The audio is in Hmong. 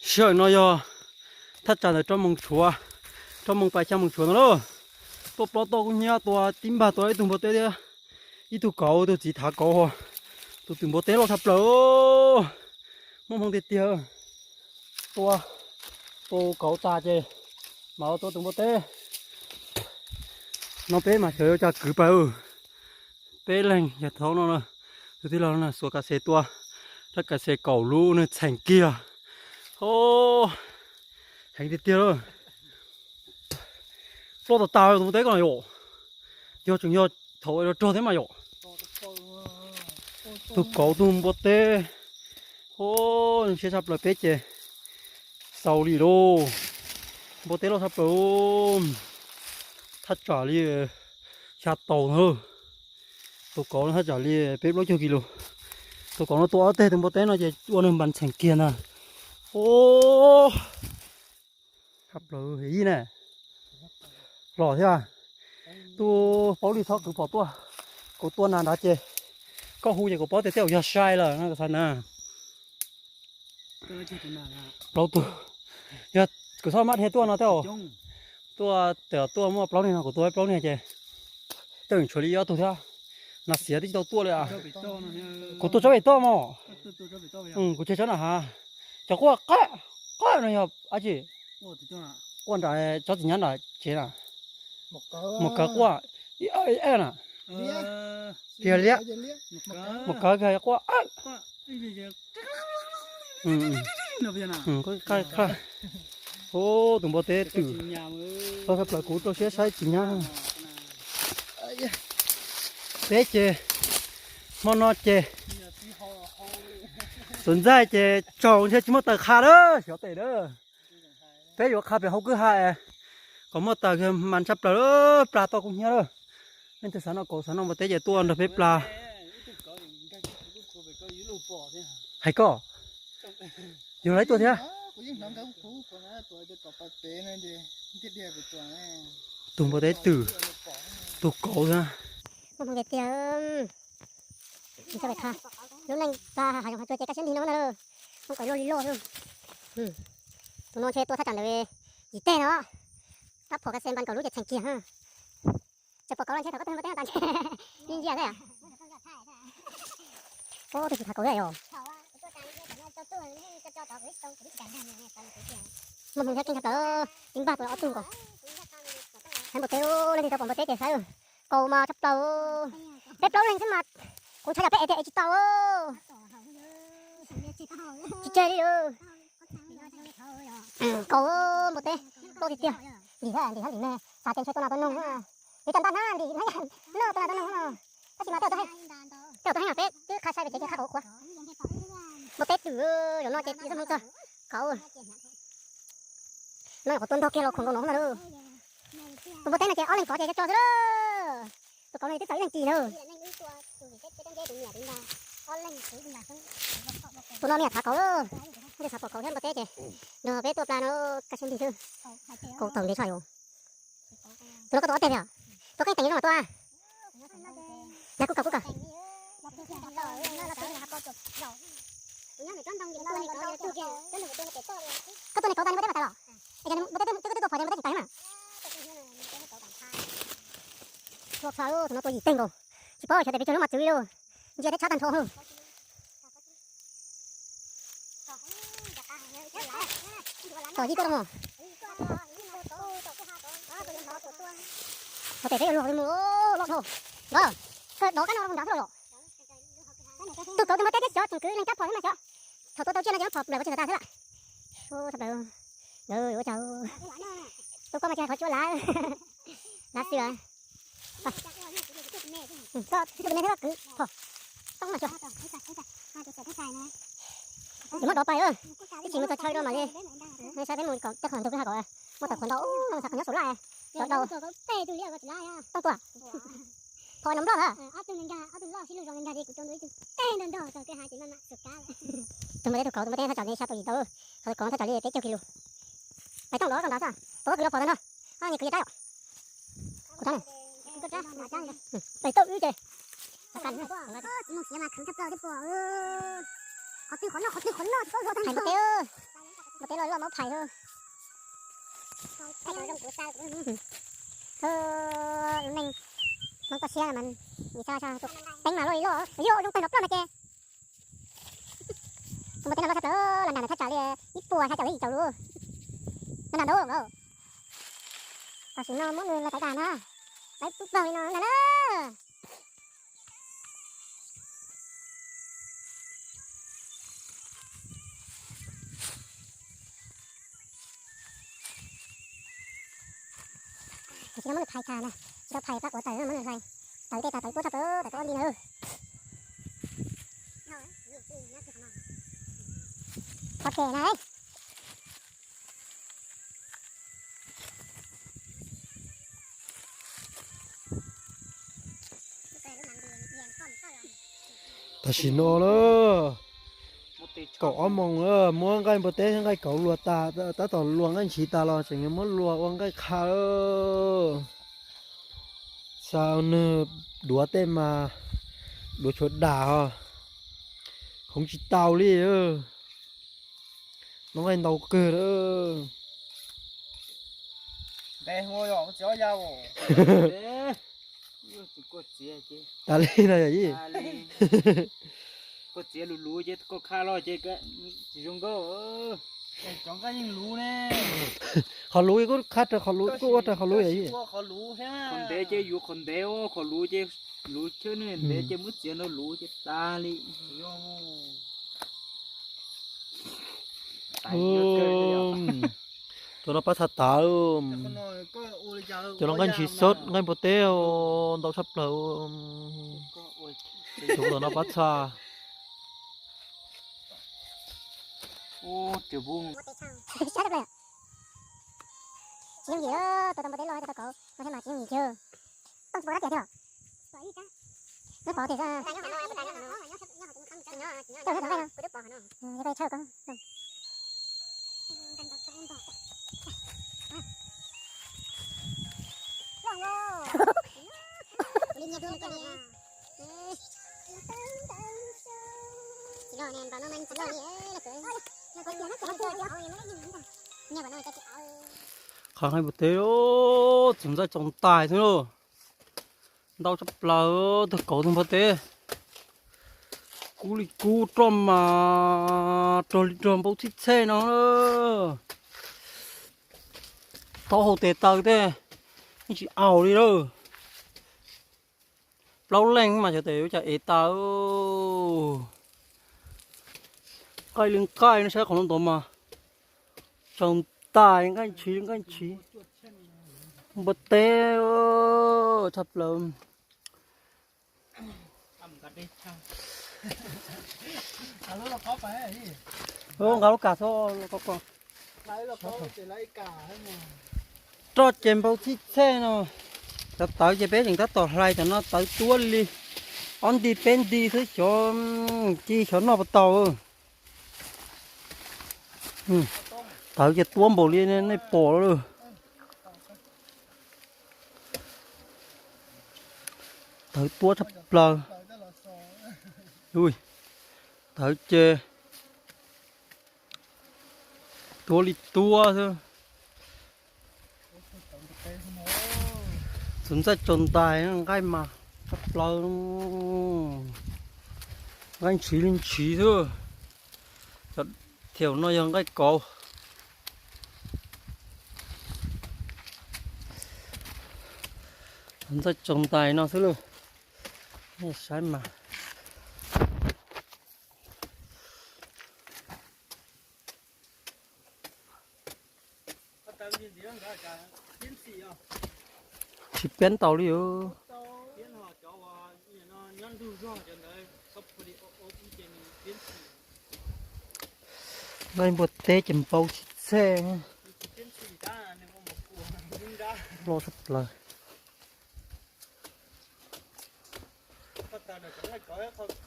Sij hawm no yog thaj tsam ntawm rau moos tshuav, rau moos pas xya moos tshuav no lauj. Tuaj plob toj kub hnyiab tua tib npag tua ib tug npua teb thiab ib tug kauv, tus txiv thav kauv, tus twm npua teb loj tshaj plaws. Muaj hmoo tiag tiag. Tua, tua kauv tas ces mam tua tus npua teb. No peb mas xyov yuav ua cas kwv plaws. Peb leeg yog thaum no, tus tij laug no xuas kas xes tua, rab kas xes kaum lub nws txheem kiag. Heev tiag tiag. Ploj tas tas tus npua teb ko na yom. Yog tseem yog thaum rog rog thiab mas yom. Tus kauv tus npua teb, siab tshaj plaws peb ces xaus li lauj. Npua teb loj tshaj plaws, thaj tsam li xya tau na. Tus kauv no thaj tsam li peb plaub caug kis lus. Tus kauv no tua ob teg, tus npua teb no ces ua nws npas txheem kiag ntag. Tshaj plaws ib na. Los thiab. Tuaj paub li txhob kwv phom tuaj. Kuv tua nas nrad ces koj hu ces kuv paub tias tej zaum yog sai lawm no, kuv xav na. Plaub tug. Yog kuv txhob mab dhia tuaj no tej zaum, tuaj, tej zaum tuaj muaj plaub niag no kuv tua plaub niag ces tej zaum tshuav li ob tug thiab. Nas xiav twb tsis tau tuaj li. Kuv tua tsob pem toj mog. Kuv tseg tsob no hav. Cov quaj qaj, qaj no yog dab tsi? Quaj nram tsob txiv nyab nram tsev na. Mus kawg quaj ib eb na. Tiag liab. Mus kawg kiag quaj. Tus npua teb twm, tau tshaj plaws kuv rau siab saib txiv nyab. Peb ces hmo no ces txuas ntxaij ces tsaus ntshe tsis muaj taws qha lawm xyov tes lawm. Peb yuav qha pem hauv kwj ha kom muaj taws, mas tshaj plaws, plag toj kub hnyiab lawm. Leej twg xav noj kauv xav noj npua teb ces tuaj nrog peb plag. Hais koj, yog lawv tuaj thiab. Tus npua teb twm, tus kauv thiab. Muaj hmoo tiag tiag. Lub neej plag hav zoov hav tsuag ces kaj siab nrig no na. Muaj kauv loj li loj xwb. Tus no ntshe tua thaj tsam ntawd yim teg no. Rab phom kas xes npas kaum lub ces txheem kiag. Tseem pom kauv los ntshe thaum koj tua npua teb no tas ntshe ntsia ntsia xwb. Ub, tus tsis thav kauv thiab yom. Muaj hmoo thiab keej tshaj plaws, tib npag tua ob tug nkaus. Saib npua teb, leej twg tau pom npua teb ces saib, kauv mas tshaj plaws. Peb plaub leeg xwb mas kuv ntshai yog peb ev tiag ev tsis tau. Tsis tseg li. Kauv, npua teb, loj tiag tiag. Ntim thiab, ntim thiab ntim me, xav tias ntshe tua nas tua noog. Yuav cov ntaj hnab ntim hnab yam noj tua nas tua noog no. Tab sis mas tej zaum tuaj heev os, peb twb qha sai pem tsev ces qha kauv qhuav. Npua teb twm, zaum no ces yog txoj hmoo txog kauv. No nyuam qhuav tua ntog kiag los khuam nkaus no na. Tus npua teb no ces ob leeg kov ces tso tso xwb. Tus kauv no twb txog ib leeg kis na. Tus no me nyuam thav kauv, txav pom kauv thiab npua teb ces nrog peb tuaj plag no kaj siab nrig xwb. Kauv tawm ntev tshaj yom. Tus no koj tua ob teg li os? Tua keej teem li no mas tua. Yog kuj kawg kuj kawg. Koj tua niag kauv tas npua teb mas tas los? Es npua teb twb twb twb tua phom ces npua teb tsis tas na. Tua txhua tus no tua yim teg nkaus. Tsis paub xyov tias pes tsawg lub mas txwv li lauj. Ntsia teb tshab tag nrho. Tom yij tuaj rau mus. Tom pem peb yuav luag mus loj dhau. Nkawd, kawg dov kab no rau nrad xwb los yom. Tus kauv tus npua teb thiab xyov tseem kwv leej rab phom thiab mas xyov. Thaum tua tau tsiaj no ces muab phom nplawm ua tsis tau tas xwb lawm. Ua tsaug, nkawd ua tsaug. Tus koj mas tsis hais qhov tsuab lav. Lav xwb. Koj tus me thiab koj kwv phom toob mas xyov. Tsis muab dov pais, twb tsis mus txog chaw rau mam li. Saib peb mus kom tej qhov ntug peb ha kom muaj tawm qhuav ntau no xav qhov nyob saum laj. Cov dau tooj tua. Phom no nploj lawm. Tus npua teb tus kauv, tus npua teb thaj tsam li xya tau yim tau, qhov kauv thaj tsam li peb caug kis lus. Pais tooj dov rau nrad xwb, pom koj kwv los pom tau no. Nws kwv yog rab yom. Kuv rab na. Pais tooj wb ces. Qhov twg qhov noj, qhov twg qhov noj, qhov twg qhov noj. Loj loj maub phais. Lub neej Hmoob toj siab mas, teeb mas loj li loj, yog zoo tag nrho ploj mas ces. Tus npua teb no loj tshaj plaws, los nag nws thaj tsam li ib puas thaj tsam li yim caum lus. Los nag ntau nkaus. Tam sim no muab nws los taiv tas na, taiv pub pawg li no na na. Tam sim no muab nws phais tas na, tsis tau phais pab quav tawm, muab nws hlais, tawv tej tas tawv tuab tshaj plaws, tawv tuab li na. Qhov pem na. Tam sim no na, kaum ob moos na, muab nqaij npua teb thiab nqaij kauv luas tas, tab tom luas nqaij ntshiv tas los tseem yuav muab luas ua nqaij qha. Xa nws duav tej mas duav tshuav dam os, khoov tsis tau li. Noj nqaij ntau kawg lawm. Tas li no yom yij. Koj txiav luv luv ces koj khaj los ces tsis zoo nkauj. Qhov luv kuj khaj rau qhov luv, kuj ua rau qhov luv yom yij. Qhov ntev ces yuav qhov ntev, qhov luv ces luv chawb ne, ntev ces muab txiav nrog luv ces tas li. Cov no pab txha tawv. Cov no nqaij ntshiv xwb, nqaij npua teb ntau tshaj plaws. Cov no pab txha. Tsis yooj yim, tus tau npua teb loj tau kauv no thiab mas tsis yooj yim kiag. Tooj tsis pom rab riam thiab. Neb pom tias coj nqaij no, coj nqaij no. Qhov nqaij npua teb txoov ntxaij txoov ntais xwb lauj. Ntau tshaj plaws, tag kauv tag npua teb. Kub li kub, roj mas rog li rog, npau txhij txhej no. Taub hau tes taw tej yeej tsis aus li lawm. Plaub leej mas xyov tes yuav cas ev tas. Nqaij li nqaij no, saib qhov no ntov mas tsaus ntais, nqaij ntshiv li nqaij ntshiv. Npua teb tshaj plaws. Nqa lub kas xwb. Roj ces npau txhij txhej no. Cov tawv ces peb tseem tab tom hlais, cov no tawv tuab li ob nti peb nti xwb, xyov ci xyov noj puas tau. Tawv ces tuab npaum li nej pom lawm. Tawv tuab tshaj plaws. Tawv ces tuab li tuab xwb. Txoov ntxaij tsaus ntais, nqaij mas tshaj plaws, nqaij ntshiv li ntshiv xwb. Cov thiaum no yog nqaij kauv. Txoov ntxaij tsaus ntais no xwb lauj. Nej saib mas. Tsis peeb tau li os. Nqaij npua teb ces npau txhij txhej, loj tshaj plaws.